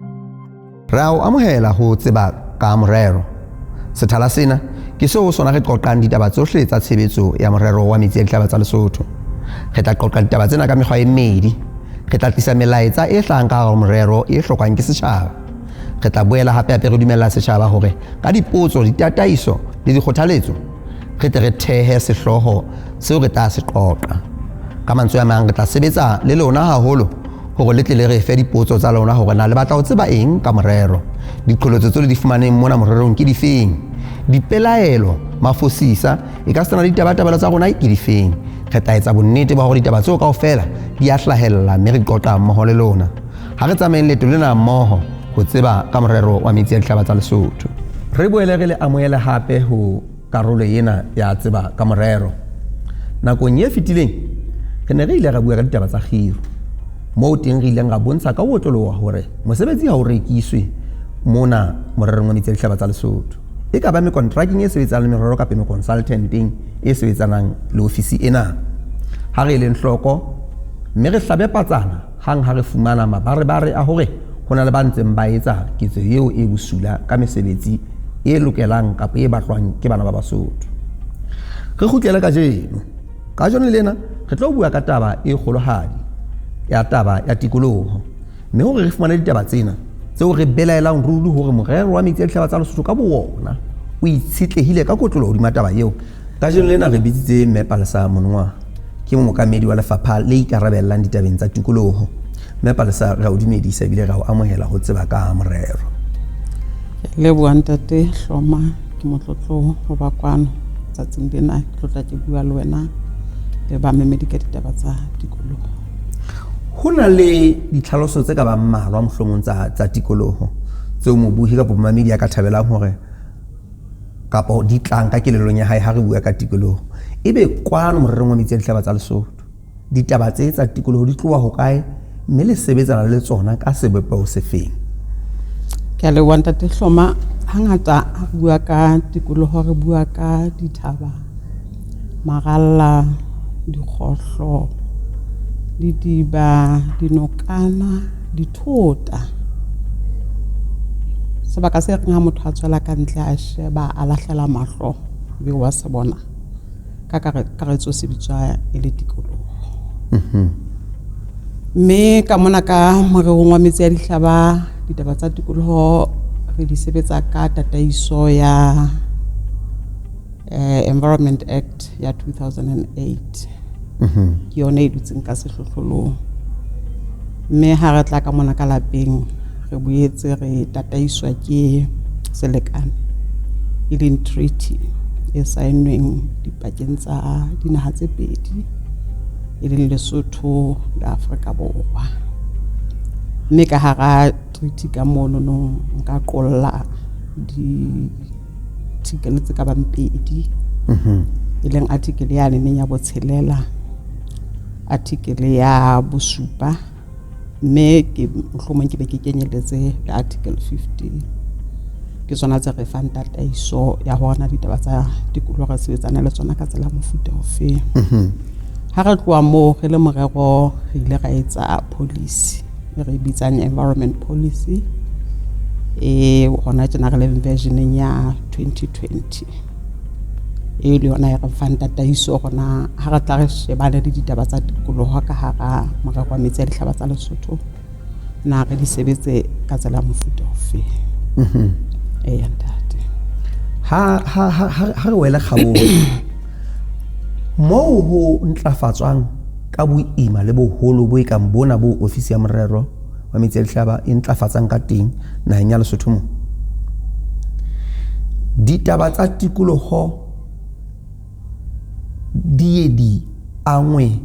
Re a o amohela ho Tseba ka Morero. Sethala sena ke seo ho sona re qoqang ditaba tsohle tsa tshebetso ya morero wa metsi a dihlaba tsa Lesotho. Re tla qoqa ditaba tsena ka mekgwa e mmedi. Re tla tlisa melaetsa e hlahang ka hare ho morero e hlokwang ke setjhaba. Re tla boela hape hape re dumella setjhaba hore ka dipotso, ditataiso le dikgothaletso re tle re thehe sehlooho seo re tla se qoqa. Ka mantswe a mang, re tla sebetsa le lona haholo hore le tle le re fe dipotso tsa lona hore na le batla ho tseba eng ka morero. Diqholotso tseo le di fumaneng mona morerong ke difeng? Dipelaelo, mafosisa, e ka sena le ditabatabelo tsa rona ke difeng? Re tla etsa bonnete ba hore ditaba tseo kaofela di a hlahella mme re qoqa mmoho le lona. Ha re tsamayeng leeto lena mmoho ho tseba ka morero wa metsi a dihlaba tsa Lesotho. Re boele re le amohele hape ho karolo ena ya Tseba ka Morero. Nakong e fetileng re ne re ile ra bua ka ditaba tsa kgiro, moo teng re ileng ra bontsha ka ho otloloha hore mosebetsi ha o rekiswe mona morerong wa metsi a dihlaba tsa Lesotho. E ka ba mekontrakeng e sebetsanang le merero kapa mekonsaltenteng e sebetsanang le ofisi ena. Ha re eleng hloko mme re hlabe patsana hang ha re fumana mabarebare a hore ho na le ba ntseng ba etsa ketso eo e bosula ka mesebetsi e lokelang kapa e batlwang ke bana ba Basotho. Re kgutlele kajeno. Kajeno lena re tlo bua ka taba e kgolohadi ya taba ya tikoloho. Mme hore re fumane ditaba tsena tseo re belaelang ruri hore morero wa metsi a dihlaba tsa Lesotho ka bowona o itshetlehile ka kotlolo hodima taba eo. Kajeno lena re bitsitse Mme Palesa Monongwaha, ke mookamedi wa lefapha le ikarabellang ditabeng tsa tikoloho. Mme Palesa, re a o dumedisa ebile re a o amohela ho Tseba ka Morero. Ke leboha ntate Hloma, ke motlotlo ho ba kwano tsatsing lena, ke tlotla ke bua le wena le bamemedi ka ditaba tsa tikoloho. Ho na le ditlhaloso tse ka bang mmalwa mohlomong tsa, tsa tikoloho tseo mobuhi kapa momamedi a ka thabelang hore kapa di tlang ka kelellong ya hae ha re bua ka tikoloho. Ebe kwano morerong wa metsi a dihlaba tsa Lesotho, ditaba tse tsa tikoloho di tloha hokae mme le sebetsana le tsona ka sebopeho se feng? Ke a leboha ntate Hloma. Hangata ha re bua ka tikoloho re bua ka dithaba, maralla, dikgohlo, didiba, dinokana, dithota. Sebaka se reng ha motho a tswela ka ntle a sheba a lahlela mahlo ebe wa se bona ka kakaretso se bitswa e le tikoloho. Mme ka mona ka morerong wa metsi a dihlaba ditaba tsa tikoloho re di sebetsa ka tataiso ya Environment Act ya 2008. Ke yone e dutseng ka sehlohlolong. Mme ha re tla ka mona ka lapeng re boetse re tataiswa ke selekane e leng treaty e saennweng dipakeng tsa dinaha tse pedi e leng Lesotho le Afrika Borwa. Mme ka hara treaty ka mono nka qolla di-article tse ka bang pedi e leng article ya neneng ya botshelela, article ya bosupa, mme ke mohlomong ke be ke kenyelletse le article 15. Ke tsona tse re fang tataiso ya hore na ditaba tsa tikoloho re sebetsana le tsona ka tsela mofuta ofeng. Ha re tloha moo re le morero re ile ra etsa policy e re bitsang environment policy e hona tjena re leng versioneng ya 2020 e le yona e re fang tataiso rona ha re tla re shebane le ditaba tsa tikoloho ka hara morero wa metsi a dihlaba tsa Lesotho na re di sebetse ka tsela ya mofuta ofe. Eya ntate. Ha ha ha ha re wele kgabong moo ho ntlafatswang ka boima le boholo bo ekang bona bo ofisi ya morero wa metsi a dihlaba e ntlafatsang ka teng naheng ya Lesotho mo. Ditaba tsa tikoloho di ye di angwe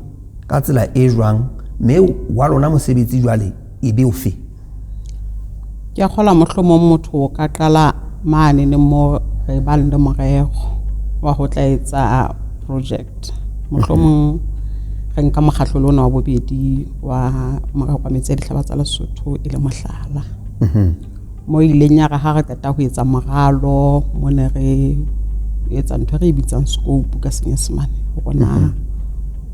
ka tsela e jwang mme wa lona mosebetsi jwale e be ofe? Ke a kgolwa mohlomong motho o ka qala mane le mo re bang le morero wa ho tla etsa project. Mohlomong re nka mokgahlo le ona wa bobedi wa morero wa metsi a dihlaba tsa Lesotho e le mohlala. Mo ileng ya re ha re qeta ho etsa moralo mo ne re etsa ntho e re e bitsang scope ka senyesemane hore na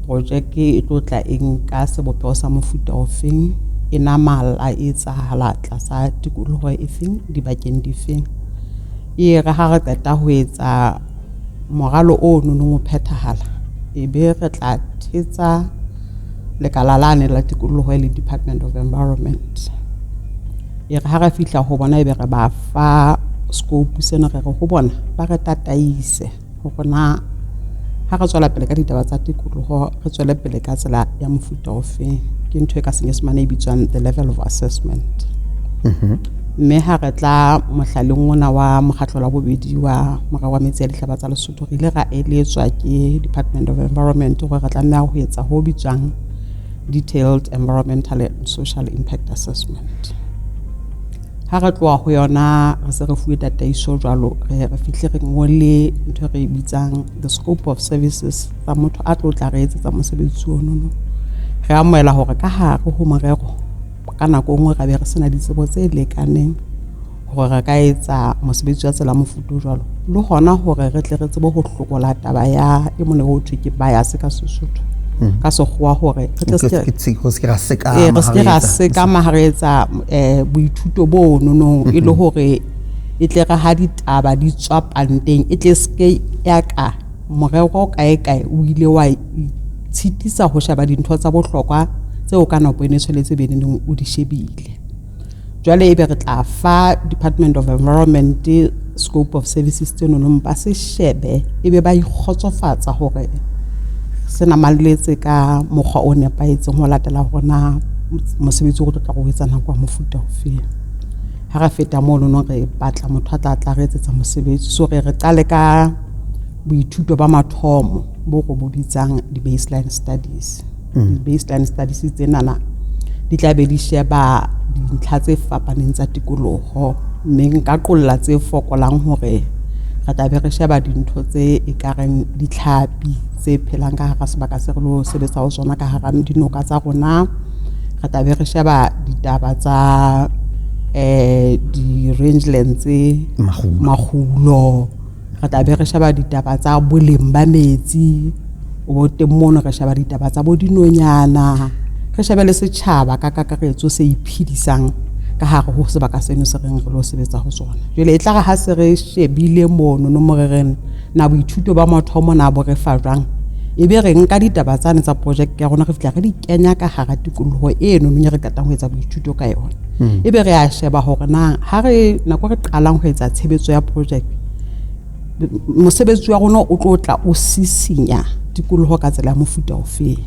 project e tlo tla e nka sebopeho sa mofuta ofeng, e namalla e etsahala tlasa tikoloho e feng, dibakeng difeng. E re ha re qeta ho etsa moralo o nonong o phethahala, e be re tla thetsa lekala lane la tikoloho e leng Department of Environment. E re ha re fihla ho bona ebe re ba fa scope sena, re re ho bona ba re tataise hore na ha re tswela pele ka ditaba tsa tikoloho re tswele pele ka tsela ya mofuta ofeng. Ke ntho e ka senyesemane e bitswang the level of assessment. Mme ha re tla mohlaleng ona wa mokgatlo la bobedi wa morero wa metsi a dihlaba tsa Lesotho, re ile ra eletswa ke Department of Environment hore re tlameha ho etsa ho bitswang detailed environmental and social impact assessment. Ha re tloha ho yona re se re fuwe tataiso jwalo, re fihle re ngole ntho e re e bitsang the scope of services tsa motho a tlo tla re etsetsa mosebetsi onono. Re amohela hore ka hare ho morero ka nako e nngwe ra be re sena ditsebo tse lekaneng hore re ka etsa mosebetsi wa tsela mofuta o jwalo, le hona hore re tle re tsebe ho hlokola taba ya e mone ho thwe ke bias ka Sesotho, ka sekgowa, hore re tle se ke ra sekama ha re etsa boithuto bo nonong, e le hore e tle re ha ditaba di tswa panteng e tle se ya ka morero kae kae o ile wa itshitisa ho sheba dintho tsa bohlokwa tseo ka nako ene tshwanetse be neng o di shebile. Jwale ebe re tla fa Department of Environment scope of services tse nonong ba se shebe, ebe ba ikgotsofatsa hore se namalletse ka mokgwa o nepahetseng ho latela hore na mosebetsi o re tlo tla re o etsa nako ya mofuta ofeng. Ha re feta mono re batla motho a tla tla re etsetsa mosebetsi. So re re qale ka boithuto ba mathomo bo re bo bitsang di-baseline studies. Di-baseline studies tsenana di tla be di sheba dintlha tse fapaneng tsa tikoloho, mme nka qolla tse fokolang hore re tla be re sheba dintho tse ekareng ditlhapi tse phelang ka hara sebaka se re lo sebetsa ho sona ka hara dinoka tsa rona. Re tla be re sheba ditaba tsa di-rangelands, makgulo. Re tla be re sheba ditaba tsa boleng ba metsi o teng mono, re sheba ditaba tsa bo dinonyana, re shebe le setjhaba ka kakaretso se iphedisang ka hare ho sebaka seno se reng re lo sebetsa ho sona. Jwale e tla re ha se re shebile mono no mo re reng na boithuto ba mathomo na bo re fa jwang, ebe re nka ditaba tsane tsa project ya rona re fihla re di kenya ka hara tikoloho eno e re qetang ho etsa boithuto ka yona. Ebe re a sheba hore na ha re nako re qalang ho etsa tshebetso ya project, mosebetsi wa rona o tlo tla o sisinya tikoloho ka tsela ya mofuta ofeng.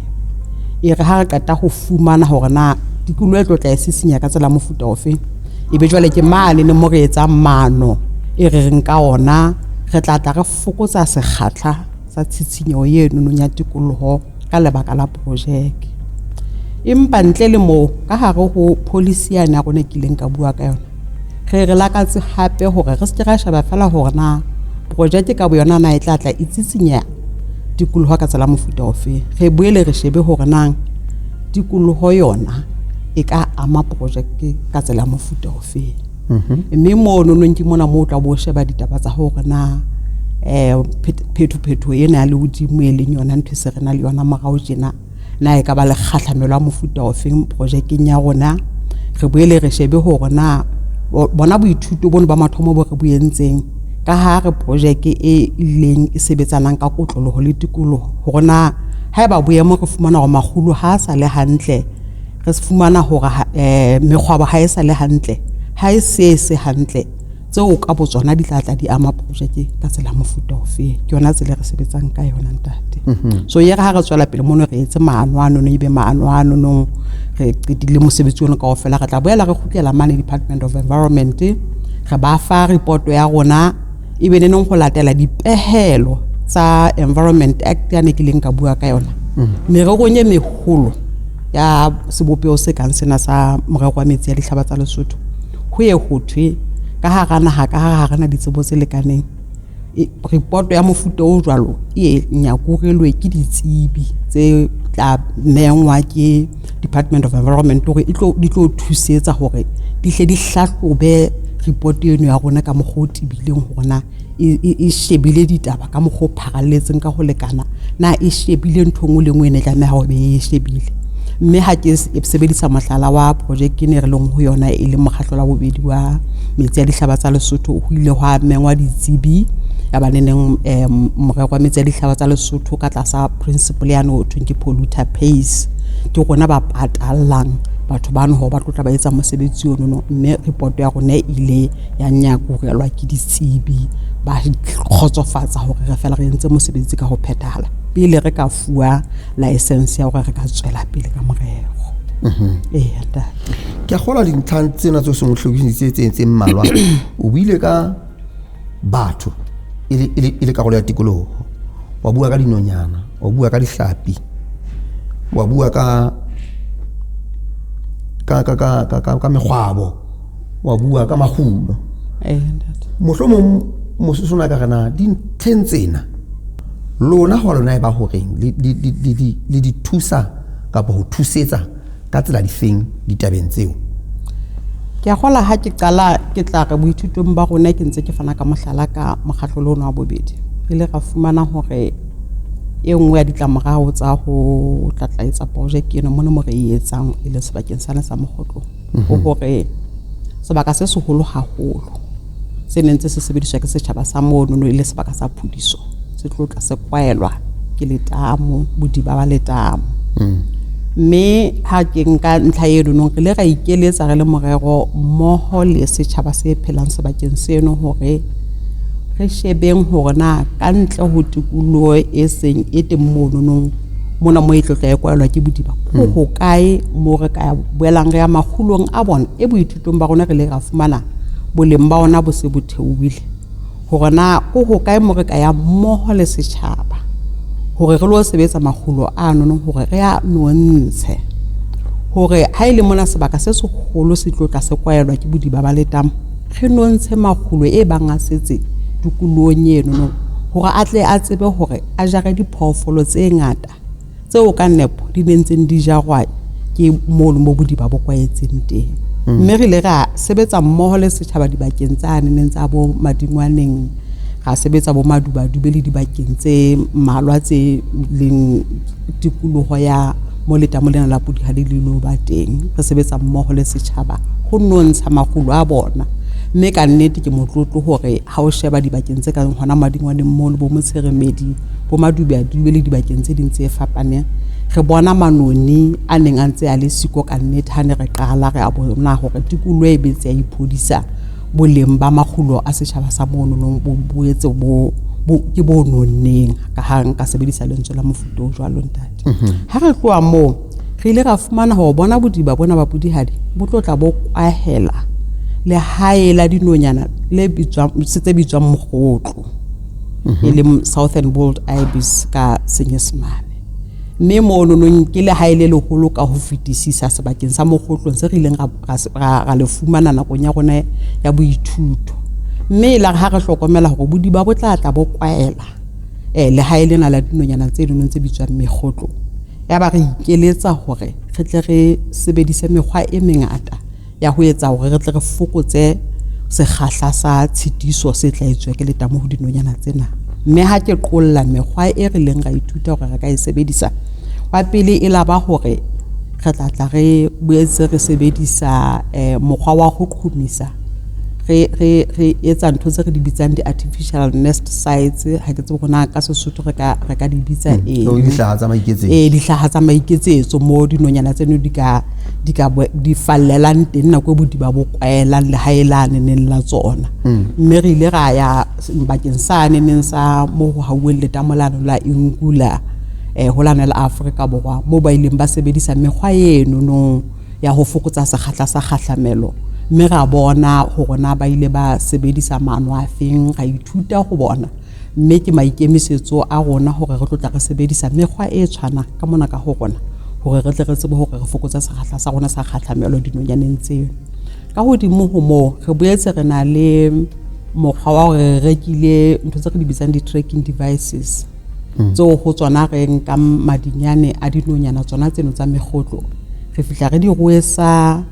E re ha re qeta ho fumana hore na tikoloho e tlo tla e sisinya ka tsela ya mofuta ofeng, ebe jwale ke mane ne mo re etsang mano e re reng ka ona re tla tla re fokotsa sekgahla sa tshitshinyeho eno ya tikoloho ka lebaka la projeke. Empa ntle le moo, ka hare ho policy yane ya rona e kileng ka bua ka yona, re re lakatse hape hore re se ke ra sheba fela hore na projeke ka boyona na e tla tla e tsitsinya tikoloho ka tsela mofuta ofeng. Re boele re shebe hore na tikoloho yona e ka ama projeke ka tsela mofuta ofeng. Mme mono nong ke mona moo o tla bo sheba ditaba tsa hore na phetho-phetho ena ya lehodimo e leng yona ntho e se re na le yona morao tjena, na e ka ba le kgahlamelo ya mofuta ofeng projekeng ya rona. Re boele re shebe hore na bona boithuto bono ba mathomo bo re bo entseng ka ha re projeke e ileng e sebetsanang ka kotloloho le tikoloho, hore na haeba boemo re fumana hore makgulo ha a sa le hantle, re fumana hore mekgwabo ha e sa le hantle, ha e se se hantle, tseo ka botsona di tla tla di ama projeke ka tsela mofuta ofeng. Ke yona tsela e re sebetsang ka yona ntate. So ye re ha re tswela pele mono re etse maano ano no, ebe maano ano no re qetile mosebetsi ono kaofela, re tla boela re kgutlela mane Department of Environment, re ba fa report ya rona, ebe ne neng go latela dipehelo tsa Environment Act ya ne ke leng ka bua ka yona. Mererong e meholo ya sebopeho se kang sena sa morero wa metsi ya dihlaba tsa Lesotho, ho ye ho thwe ka hara naha, ka ha re na ditsebo tse lekaneng, report ya mofuta o jwalo e nyakurelwe ke ditsebi tse tla mengwa ke Department of Environment hore di tlo thusetsa hore di hle di hlahlobe report eno ya rona ka mokgwa o tebileng, hore na e shebile ditaba ka mokgwa o pharalletseng ka ho lekana, na e shebile ntho e nngwe le nngwe e ne tlameha hore e shebile. Mme ha ke sebedisa mohlala wa projeke e ne re leng ho yona e leng mokgahlo la bobedi wa metsi a dihlaba tsa Lesotho, ho ile hwa mengwa ditsebi ya ba neneng morero wa metsi a dihlaba tsa Lesotho ka tlasa principle yane ho thweng ke polluter pays. Ke rona ba patallang batho bano hore ba tlo tla ba etsa mosebetsi onono, mme report ya rona e ile ya nyakurelwa ke ditsebi, ba kgotsofatsa hore re fela re entse mosebetsi ka ho phethahala pele re ka fuwa license ya hore re ka tswela pele ka morero. Ee, ntate. Ke a kgolwa dintlha tsena tse o seng o hlokisitse tse mmalwa. O buile ka batho e le karolo ya tikoloho, wa bua ka dinonyana, wa bua ka dihlapi, wa bua ka mekgwabo, wa bua ka makgulo. Ee, ntate. Mohlomong mosotho ona ka re na dintlheng tsena lona ho lona e ba horeng le di thusa kapa ho thusetsa ka tsela difeng ditabeng tseo? Ke a kgola ha ke qala ke tla re boithutong ba rona ke ntse ke fana ka mohlala ka mokgatlo le ona wa bobedi. Re ile ra fumana hore e nngwe ya ditlamorao tsa ho tlatla etsa projeke ena mona mo re e etsang e le sebakeng sane sa Mokgotlong, ho hore sebaka se seholo haholo se neng ntse se sebediswa ke setjhaba sa mono no e le sebaka sa phudiso se tlo tla se kwaelwa ke letamo, bodiba ba letamo. Mme ha ke nka ntlha eno nong re ile ra ikeletsa re le morero mmoho le setjhaba se phelang sebakeng seno hore re shebeng hore na ka ntle ho tikoloho e seng e teng mono nong mona mo e tlo tla e kwaelwa ke bodiba, ko hokae mo re ka boelang re ya makgulong a bona e boithutong ba rona re ile ra fumana boleng ba ona bo se bo theohile, hore na ko hokae mo re ka ya mmoho le setjhaba hore re lo sebetsa makgulo ano hore re a nontshe, hore ha e le mona sebaka se seholo se tlo tla se kwaelwa ke bodiba ba letamo, re nontshe makgulo e bang a setse tikolohong eno hore a tle a tsebe hore a jare diphoofolo tse ngata tseo ka nepo di nentseng di jarwa ke mono mo bodiba bo kwaetseng teng. Mme re ile ra sebetsa mmoho le setjhaba dibakeng tsa neneng tsa bo Madingwaneng, ra sebetsa bo Madubadube le dibakeng tse mmalwa tse leng tikoloho ya mo letamo lena la Pudihadi le lo ba teng. Re sebetsa mmoho le setjhaba ho nontsha makgulo a bona. Mme ka nnete ke motlotlo hore ha o sheba dibakeng tse kang hona Madingwaneng mo le bo Motsheremedi, bo Madubadube le dibakeng tse ding tse fapaneng, re bona manoni a neng a ntse a le siko ka nnete ha ne re qala re a bona hore tikoloho e betse ya iphodisa, boleng ba makgulo a setjhaba sa mono nong bo boetse bo ke bo nonneng, ka ha nka sebedisa lentswe la mofuta o jwalo ntate. Ha re tloha moo re ile ra fumana hore bona bodiba bona ba Pudihadi bo tlo tla bo kwahela lehae la dinonyana le bitswang tse bitswang mokgotlo, e leng Southern Bald Ibis ka Senyesemane. Mme mono nong ke lehae le leholo ka ho fetisisa sebakeng sa Mokgotlong se re ileng ra le fumana nakong ya rona ya boithuto. Mme e la re ha re hlokomela hore bodiba bo tla tla bo kwaela lehae lena la dinonyana tse dinong tse bitswang mekgotlo, ya ba re ikeletsa hore re tle re sebedise mekgwa e mengata ya ho etsa hore re tle re fokotse sekgahla sa tshitiso se tla etswa ke letamo ho dinonyana tsena. Mme ha ke qolla mekgwa e re leng ra ithuta hore re ka e sebedisa, wa pele e la ba hore re tla tla re boetse re sebedisa mokgwa wa ho qhomisa, re etsa ntho tse re di bitsang di-artificial nest sites. Ha ke tsebe hore na ka Sesotho re ka di bitsa eng. Dihlaha tsa maiketsetso. Ee, dihlaha tsa maiketsetso mo dinonyana tseno di fallelang teng nako e bodiba bo kwaelang lehae la neneng la tsona. Mme re ile ra ya bakeng sa neneng sa mo ho hauweng letamo lano la Ingula, ho lane la Afrika Borwa, mo ba ileng ba sebedisa mekgwa eno nong ya ho fokotsa sekgahla sa kgahlamelo. Mme ra bona hore na ba ile ba sebedisa maano a feng, ra ithuta ho bona. Mme ke maikemisetso a rona hore re tlo tla re sebedisa mekgwa e tshwanang ka mona ka ho rona hore re tle re tsebe hore re fokotse sekgahla sa rona sa kgahlamelo dinonyaneng tseo. Ka hodimo ho moo, re boetse re na le mokgwa wa hore re rekile ntho tse re di bitsang di-tracking devices, tseo ho tsona re nkang madinyane a dinonyana tsona tseno tsa mekgotlo, re fihla re di rwesa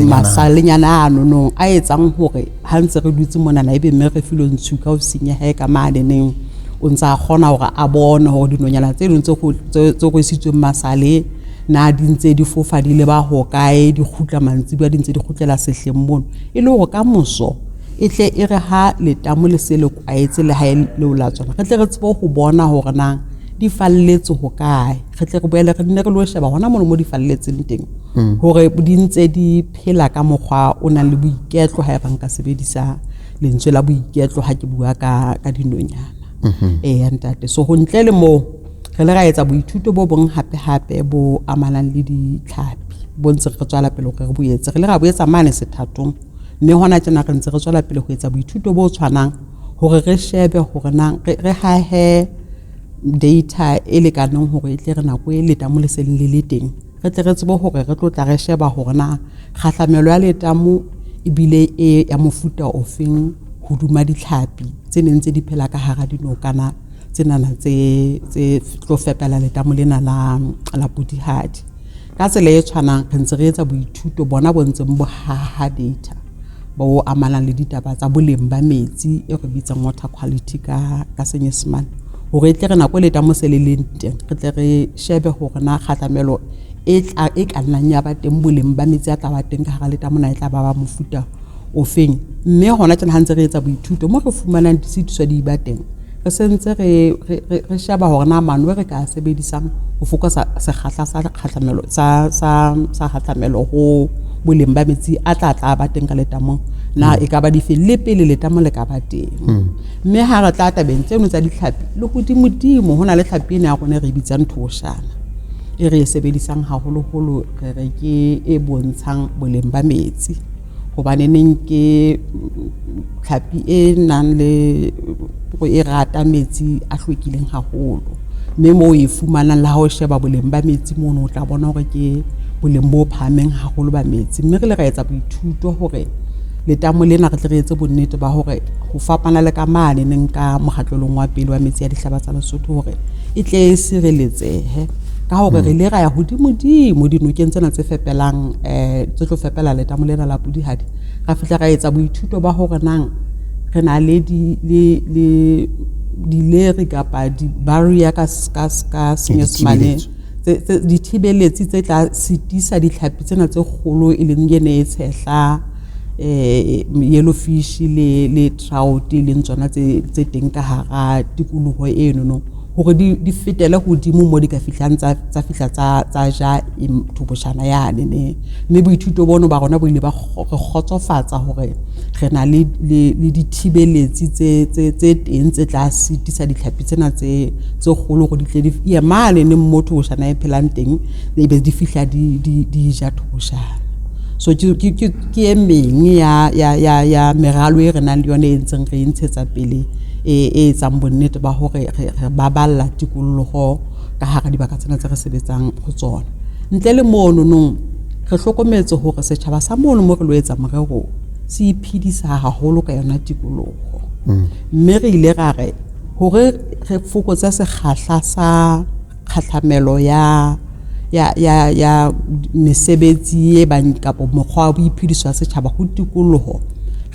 masalenyana a nonong a etsang hore ha ntse re dutse monana ebe mme re filwe ntshu ka ho senyeha ka maneneng O ntse a kgona hore a bone hore dinonyana tse ding tse rwesitsweng masale na di ntse di fofa di leba hokae, di kgutla mantsibuya, di ntse di kgutlela sehleng mono, e le hore ka moso e tle e re ha letamo le se le kwaetse le ha e leo la tsona, re tle re tsebe ho bona hore na di falletse hokae, re tle re boele re nne re lo sheba hona mono mo di falletseng teng hore di ntse di phela ka mokgwa o nang le boiketlo, haeba nka sebedisa lentswe la boiketlo ha ke bua ka dinonyana. Eya ntate. So ho ntle le moo re le ra etsa boithuto bo bong hape hape bo amanang le ditlhapi, bo ntse re tswela pele hore re bo etse. Re le ra bo etsa mane sethatong, mme hona tjena re ntse re tswela pele ho etsa boithuto bo tshwanang hore re shebe hore na re hahe data e lekaneng hore e tle re nako e letamo le seng le le teng, re tle re tsebe hore re tlo tla re sheba hore na kgahlamelo ya letamo ebile e ya mofuta ofeng hoduma ditlhapi tse neng tse di phela ka hara dinokana tsenana tse tlo fepela letamo lena la Pudihadi. Ka tsela e tshwanang re ntse re etsa boithuto bona bo ntseng bo haha data bo amanang le ditaba tsa boleng ba metsi e re bitsang water quality ka Senyesemane, hore e tle re nako e letamo se le leng teng re tle re shebe hore na kgahlamelo e ka nnang ya ba teng, boleng ba metsi a tla ba teng ka hara letamo na e tla ba ba mofuta ofeng. Mme hona tjena ha ntse re etsa boithuto mo re fumanang ditshitiso di ba teng, re sentse re sheba hore na maano re ka sebedisang ho fokotsa sekgahla sa kgahlamelo sa kgahlamelo ho boleng ba metsi a tla ba teng ka letamong na e ka ba dife le pele letamo le ka ba teng. Mme ha re tla tabeng tseno tsa ditlhapi le hodimodimo, ho na le tlhapi ena ya rona re bitsang thoshana, e re e sebedisang haholoholo, re re ke e bontshang boleng ba metsi, hobane neng ke tlhapi e nang le e rata metsi a hlwekileng haholo, mme moo e fumanang le ha o sheba boleng ba metsi mono o tla bona hore ke boleng bo phahameng haholo ba metsi. Mme re le ra etsa boithuto hore letamo lena re tle re etse bonnete ba hore ho fapana le ka mane neng ka mokgatlelong wa pele wa metsi ya dihlaba tsa Lesotho hore e tle e sireletsehe, ka hore re ile ra ya hodimodimo dinokeng tsena tse fepelang tse tlo fepela letamo lena la Pudihadi, ra fihla ra etsa boithuto ba hore nang re na le dileri kapa di-barrier ka Senyesemane, dithibeletsi tse tla sitisa ditlhapi tsena tse kgolo e leng ene e tshehla, yellow fish le trout e leng tsona tse teng ka hara tikoloho eno, hore di fetele hodimo mo di ka fihlang tsa fihla tsa ja thoboshana yane ne. Mme boithuto bono ba rona bo ile ba re kgotsofatsa hore re na le dithibeletsi tse teng tse tla sitisa ditlhapi tsena tse kgolo hore di tle di ye mane neng mo thoboshana e phelang teng, e be di fihla di ja thoboshana. So ke e meng ya meralo e re nang le yona e ntseng re e ntshetsa pele, e etsang bonnete ba hore re baballa tikoloho ka hara dibaka tsena tse re sebetsang ho tsona. Ntle le mono nong re hlokometse hore setjhaba sa mono mo re lo etsa morero se iphedisa haholo ka yona tikoloho. Mme re ile ra re hore re fokotse sekgahla sa kgahlamelo ya mesebetsi e bang kapa mokgwa wa boiphediso wa setjhaba ho tikoloho,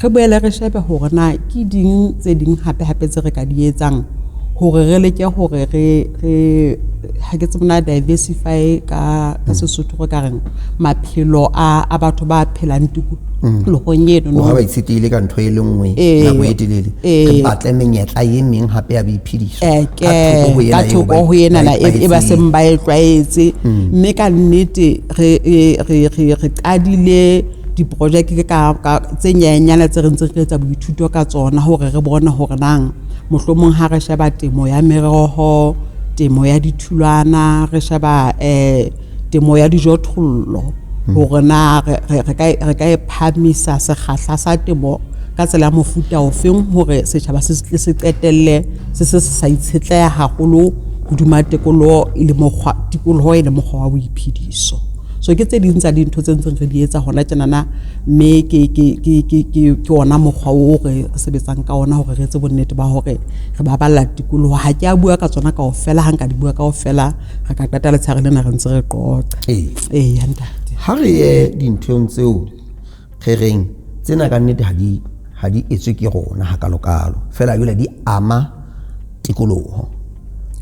re boele re shebe hore na ke ding tse ding hape hape tse re ka di etsang hore re leke hore re ha ke tsebe na diversify ka Sesotho re ka reng maphelo a batho ba phelang tikolohong eno. Ha ba itshetehile ka ntho e le nngwe nako e telele, re batle menyetla e meng hape ya boiphediso ka thoko ho ena e ba seng ba e tlwaetse. Mme ka nnete re qadile diprojeke ka tse nyenyana tse re ntseng re etsa boithuto ka tsona hore re bone hore nang mohlomong ha re sheba temo ya meroho, temo ya ditholwana, re sheba temo ya dijothollo, hore na re ka e phahamisa sekgahla sa temo ka tsela ya mofuta ofeng hore setjhaba se tle se qetelle se se sa itshetleha haholo hodima tikoloho e le mokgwa wa boiphediso. So ke tse ding tsa dintho tse ntseng re di etsa hona tjenana, mme ke ona mokgwa o re sebetsang ka ona hore re etse bonnete ba hore re baballa tikoloho. Ha ke a bua ka tsona kaofela, ha nka di bua kaofela re ka qeta letshehare lena re ntse re qoqa. Ee, ntate. Ha re ye dinthong tseo re reng tsena ka nnete ha di etswe ke rona hakalokalo, feela jwale di ama Tikoloho,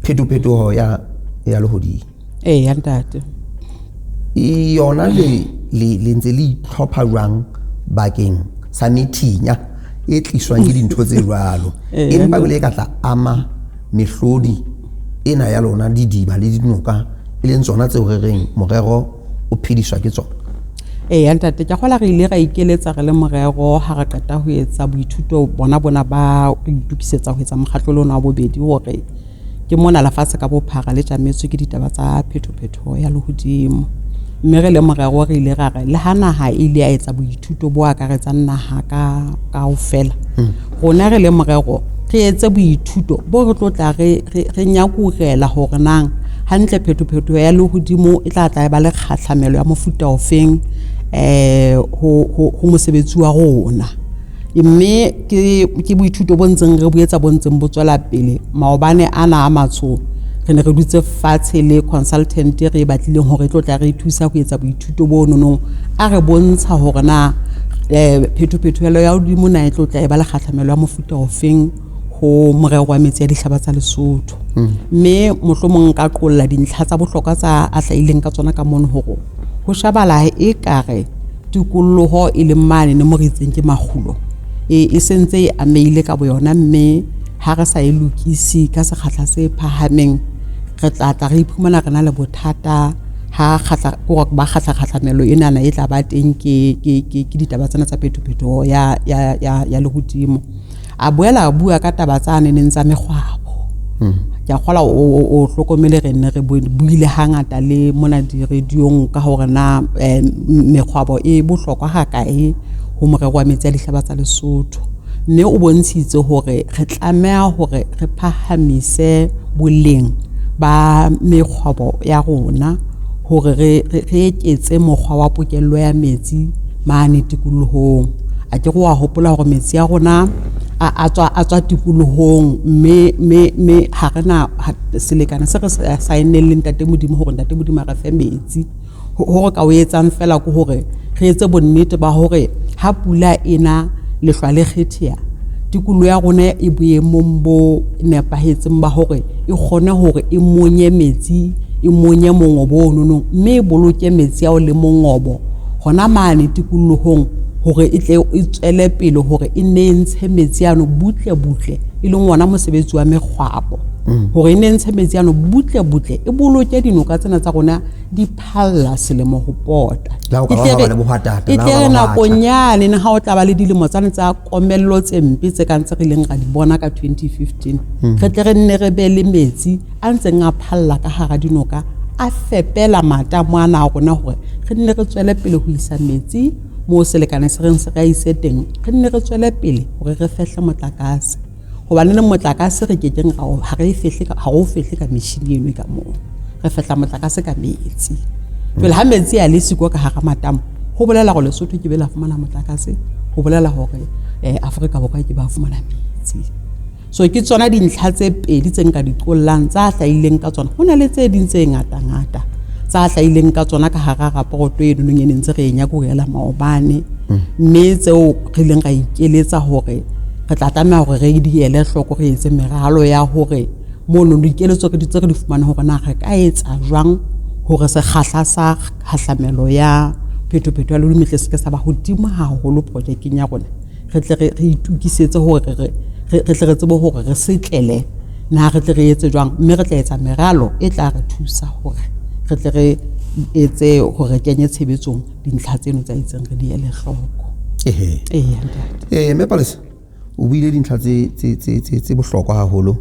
phetophetoho ya lehodimo. Eya ntate. Yona le ntse le itlhopha jwang bakeng sa methinya e tliswang ke dintho tse jwalo, empa ebile e ka tla ama mehlodi ena ya lona, didiba le dinoka, e leng tsona tseo re reng morero o phediswa ke tsona? Eya ntate, ke kgola re ile ra ikeletsa re le morero ha re qeta ho etsa boithuto bona bona ba re itokisetsa ho etsa mokgatlo le ona wa bobedi, hore ke mona lefatshe ka bophara le tjametswe ke ditaba tsa phetophetoho ya lehodimo. Mme re le morero re ile ra re le ha naha e ile ya etsa boithuto bo akaretsang naha ka kaofela, rona re le morero re etse boithuto bo re tlo tla re nyakurela hore nang hantle phetophetoho ya lehodimo e tla tla e ba le kgahlamelo ya mofuta ofeng ho mosebetsi wa rona. Mme ke boithuto bo ntseng re bo etsa, bo ntseng bo tswela pele. Maobane ana a matsho re ne re dutse fatshe le consultant re e batlileng hore e tlo tla re thusa ho etsa boithuto bo nonong, a re bontsha hore na phetophetohelo ya hodimo na e tlo tla e ba le kgahlamelo ya mofuta ofeng ho morero wa metsi ya dihlaba tsa Lesotho. Mme mohlomong nka qolla dintlha tsa bohlokwa tsa a hlahileng ka tsona ka mono, hore ho shebala e kare tikoloho e leng mane ne mo re itseng ke makgulo e sentse e amehile ka boyona, mme ha re sa e lokise ka sekgahla se phahameng re tla tla re iphumana re na le bothata ha ba kgahlamelo enana e tla ba teng ke ditaba tsena tsa phetophetoho ya lehodimo. A boela a bua ka taba tsa neneng tsa mekgwabo. Ke a kgolwa o hlokomele re nne re buile hangata le mona di-radio-ong ka hore na mekgwabo e bohlokwa hakae ho morero wa metsi a dihlaba tsa Lesotho. Mme o bontshitse hore re tlameha hore re phahamise boleng ba mekgwabo ya rona, hore re eketse mokgwa wa pokello ya metsi mane tikolohong. A ke re wa hopola hore metsi a rona a tswa tikolohong, mme ha re na selekane se re saenneng le Ntate Modimo hore Ntate Modimo a re fe metsi. Ho re ka o etsang fela ke hore re etse bonnete ba hore ha pula ena lehlwa le kgetheha, tikoloho ya rona e boemong bo nepahetseng ba hore e kgone hore e monye metsi, e monye mongobo ononong, mme e boloke metsi ao le mongobo hona mane tikolohong, hore e tle e tswele pele hore e nne e ntshe metsi ano butle butle, e leng ona mosebetsi wa mekgwabo, hore e nne e ntshe metsi ano butle butle, e boloke dinoka tsena tsa rona di phalla selemo ho pota. E tle re nakong yane ne ha o tla ba le dilemo tsane tsa komello tse mpe tse kang tse re ileng ra di bona ka 2015, re tle re nne re be le metsi a ntseng a phalla ka hara dinoka, a fepela matamo ana a rona, hore re nne re tswele pele ho isa metsi moo selekane se reng se re a ise teng, re nne re tswele pele hore re fehle motlakase. Hobane le motlakase re kekeng ha re o fehle ka metjhini eno e ka moo, re fehla motlakase ka metsi. Jwale ha metsi a le siko ka hara matamo, ho bolela hore Lesotho ke be la fumana motlakase, ho bolela hore Afrika Borwa ke ba fumana metsi. So ke tsona dintlha tse pedi tse nka di qollang tsa hlahileng ka tsona. Ho na le tse ding tse ngata-ngata tsa hlahileng ka tsona ka hara raporoto eno nong e neng ntse re e nyakurela maobane, mme tseo re ileng ra ikeletsa hore re tla tlameha hore re di ele hloko, re etse meralo ya hore mono dikeletso tse re di fumane hore na re ka etsa jwang hore sekgahla sa kgahlamelo ya phetophetoho ya lehodimo se ke sa ba hodimo haholo projekeng ya rona. Re tle re itukisetse hore re tle re tsebe hore re setlele na re tle re etse jwang, mme re tla etsa meralo e tla re thusa hore re tle re etse hore re kenye tshebetsong dintlha tseno tsa itseng re di ele hloko. Ehe ntate. Mme Palesa, o buile dintlha tse bohlokwa haholo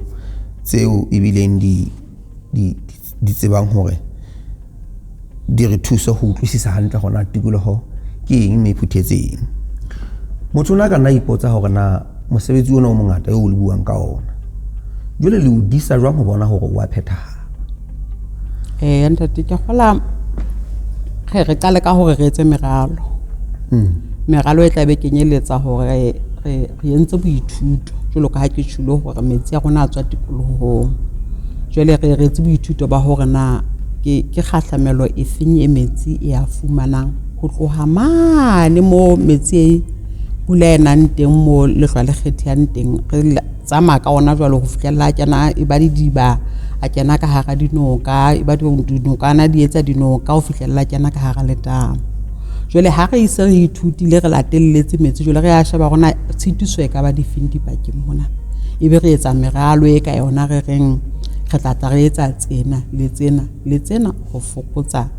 tseo ebileng di tsebang hore di re thuse ho utlwisisa hantle hore na tikoloho ke eng mme e phuthetseng. Motho o ne a ka nna ipotsa hore na mosebetsi ona o mongata eo o le buang ka ona, jwale le o disa jwang ho bona hore o a phethahala? Ntate, ke kgola re qale ka hore re etse meralo. Meralo e tla be kenyeletsa hore re entse boithuto, jwalo ka ha ke tjholo hore metsi a rona a tswa tikolohong. Jwale re etse boithuto ba hore na ke kgahlamelo efeng e metsi e a fumanang ho tloha mane mo metsi e Pula e nang teng mo lehlwa le kgethehang teng, re tsamaya ka ona jwalo ho fihlella a kena e ba didiba, a kena ka hara dinoka, e ba dinokana di etsa dinoka ho fihlella a kena ka hara letamo. Jwale ha re ise re ithutile, re latelletse metsi, jwale re a sheba hore na tshitiso e ka ba difeng dipakeng mona. Ebe re etsa meralo e ka yona re reng re tla tla re etsa tsena le tsena le tsena ho fokotsa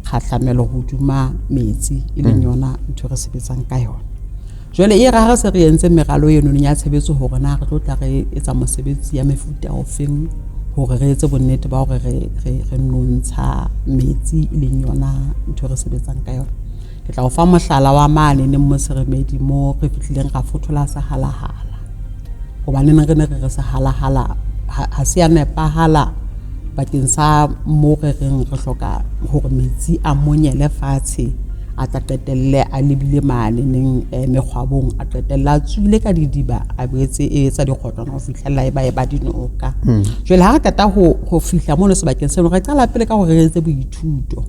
kgahlamelo hodima metsi, e leng yona ntho e re sebetsang ka yona. Jwale e re ha re se re entse meralo eno ya tshebetso hore na re tlo tla re etsa mosebetsi ya mefuta ofeng hore re etse bonnete ba hore re nontsha metsi, e leng yona ntho e re sebetsang ka yona. Ke tla o fa mohlala wa mane neng mo Seremedi mo re fihlileng ra fothola sehalahala, hobane ne re ne re re sehalahala ha se ya nepahala bakeng sa mo re reng re hloka hore metsi a monyele fatshe, a tla qetelle a lebile mane neng mekgwabong, a qetelle a tswile ka didiba, a boetse e etsa dikgotlwana ho fihlella e ba e ba dinoka. Jwale ha re qeta ho fihla mono sebakeng seno, re qala pele ka hore re etse boithuto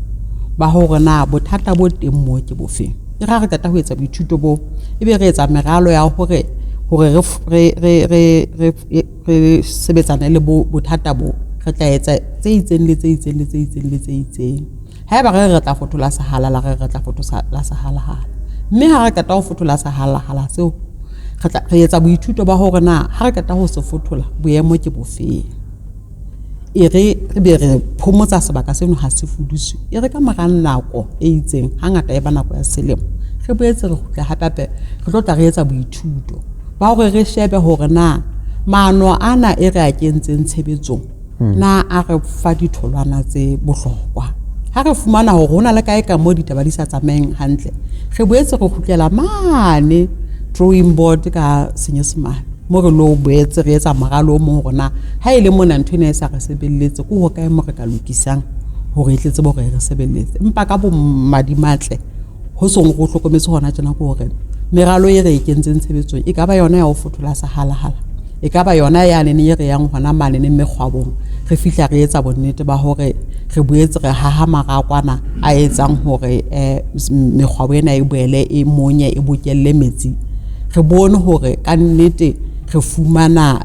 ba hore na bothata bo teng moo ke bofeng. E re ha re qeta ho etsa boithuto bo, ebe re etsa meralo ya hore re sebetsane le bothata bo, re tla etsa tse itseng le tse itseng le tse itseng le tse itseng. Haeba re re tla fothola sehalala, re re tla fothola sehalahala. Mme ha re qeta ho fothola sehalahala seo, re etsa boithuto ba hore na ha re qeta ho se fothola boemo ke bofeng. E re re be re phomotsa sebaka seno ha se fudiswe, e re ka mora nako e itseng, hangata e ba nako ya selemo, re boetse re kgutla hape hape re tlo tla re etsa boithuto ba hore re shebe hore na maano ana e re a kentseng tshebetsong na a re fa ditholwana tse bohlokwa. Ha re fumana hore ho na le kae ka mo ditaba di sa tsamayeng hantle, re boetse re kgutlela mane drawing board ka Senyesemane, mo re lo boetse re etsa moralo o mong hore na ha e le mona ntho ena e sa re sebeletse, ke hokae mo re ka lokisang hore e tle tsebe hore re sebeletse. Empa ka bomadimatle ho seng go hlokometse hona tjena ke hore meralo e re e kentseng tshebetsong e ka ba yona ya ho fothola sehalahala, e ka ba yona ya neng e re yang hona mane neng mekgwabong, re fihla re etsa bonnete ba hore re boetse re haha marakwana a etsang hore mekgwabo ena e boele e monye, e bokelle metsi. Re bone hore ka nnete re fumana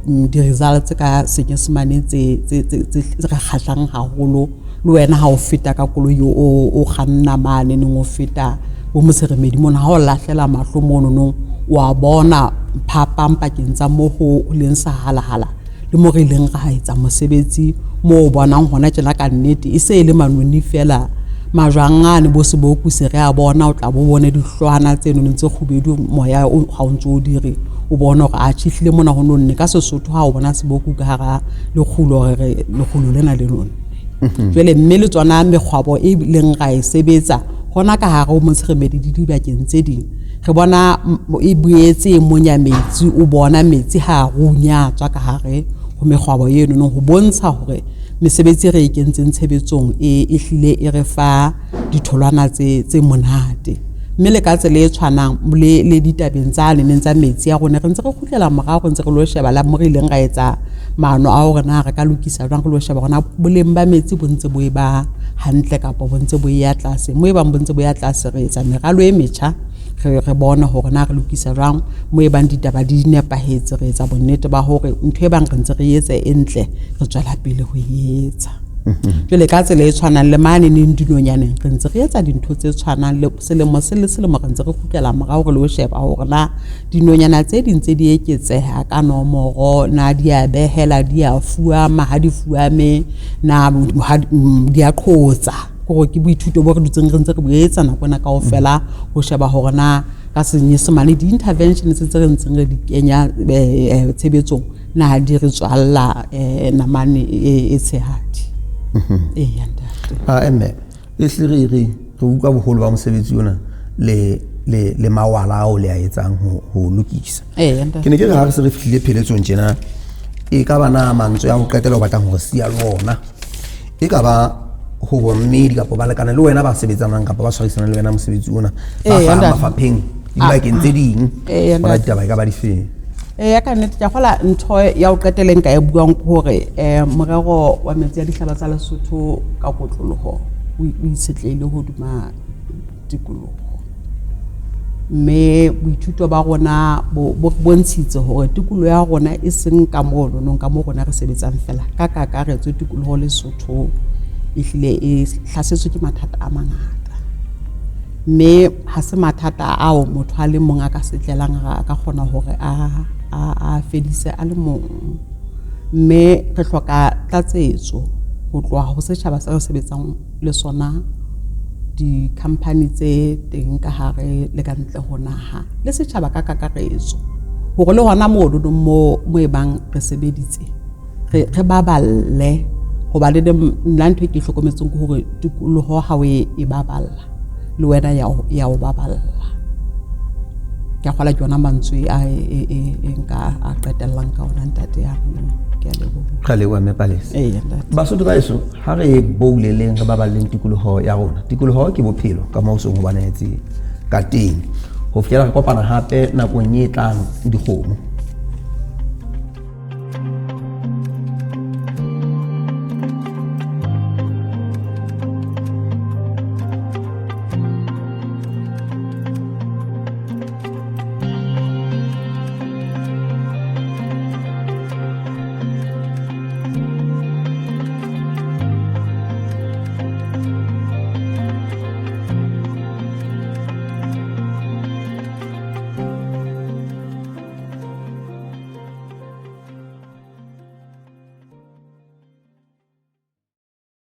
di-results ka Senyesemane tse re kgahlang haholo. Le wena ha o feta ka koloi o kganna mane neng o feta bo Moseremedi mona, ha o lahlela mahlo mono nong wa bona phapang pakeng tsa mo ho leng sehalahala le mo re ileng ra etsa mosebetsi, mo o bonang hona tjena ka nnete e se e le manoni fela, majwang ane bo seboku se re a bona, o tla bo bone dihlwana tse nonong tse kgubedu, moya ha o ntso o dire o bone hore a tjhehlile mona ho nonne. Ka Sesotho ha o bona seboku ka hara lekgulo, re re lekgulo lena le nonne. Jwale mme le tsona mekgwabo e leng ra e sebetsa hona ka hare ho Motsheremedi le dibakeng tse ding, re bona e boetse e monya metsi, o bona metsi ha a runya a tswa ka hare ho mekgwabo eno, ho bontsha hore mesebetsi e re e kentseng tshebetsong e hlile e re fa ditholwana tse monate. Mme le ka tsela e tshwanang le ditabeng tsa neneng tsa metsi a rona, re ntse re kgutlela morao, re ntse re lo sheba la mo re ileng ra etsa maano a hore na re ka lokisa jwang, re lo sheba hore na boleng ba metsi bo ntse bo e ba hantle kapa bo ntse bo ya tlase. Mo e bang bo ntse bo ya tlase, re etsa meralo e metjha, re bone hore na re lokisa jwang. Mo e bang ditaba di nepahetse, re etsa bonnete ba hore ntho e bang re ntse re etsa e ntle, re tswela pele ho e etsa. Jwale ka tsela e tshwanang le mane neng dinonyaneng, re ntse re etsa dintho tse tshwanang le selemo se le selemo, re ntse re kgutlela morao re lo sheba hore na dinonyana tse ding tse di eketseha ka nomoro, na di a behela, di a fuama, ha di fuame na di a qhotsa. Kore ke boithuto bo re dutseng re ntse re bo etsa nako ena kaofela, ho sheba hore na ka Senyesemane di-interventions tse re ntseng re di kenya tshebetsong na di re tswalla namane e tshehadi. Eya ntate. Mme e hle re utlwa boholo ba mosebetsi ona le mawala ao le a etsang ho lokisa. Ke ne ke re ha re se re fihlile pheletsong tjena, e ka ba na mantswe a ho qetela o batlang hore siya le ona, e ka ba ho bommedi kapa balekane le wena ba sebetsanang kapa ba tshwarisanang le wena mosebetsi ona, ba hlahang mafapheng dibakeng tse ding, hona ditaba e ka ba difeng? Ya ka nnete ke a kgola ntho ya ho qetela nka e buang ke hore morero wa metsi a dihlaba tsa Lesotho ka kotloloho o itshetlehile hodima tikoloho. Mme boithuto ba rona bo bontshitse hore tikoloho ya rona e seng ka mono ka mo rona re sebetsang fela ka kakaretso, tikoloho Lesotho e hlile e hlasetswe ke mathata a mangata. Mme ha se mathata ao motho a le mong a ka setlelang a ka kgona hore a fedise a le mong. Mme re hloka tlatsetso ho tloha ho setjhaba se re sebetsang le sona, di-company tse teng ka hare le ka ntle ho naha, le setjhaba ka kakaretso, hore le hona mono mo mo e bang re sebeditse re baballe. Hoba le nna ntho e ke hlokometseng ke hore tikoloho ha o e baballa, le wena ya o baballa. Ke a kgola ke yona mantswe a e nka a qetellang ka ona, ntate ya. Ke a leboha. Re leboha, mme Palesa. Ee, ntate. Basotho ba eso, ha re bouleleng, re baballeng tikoloho ya rona. Tikoloho ke bophelo ka moo seng ho banahetse ka teng. Ho fihlela re kopana hape nakong e tlang, dikgomo.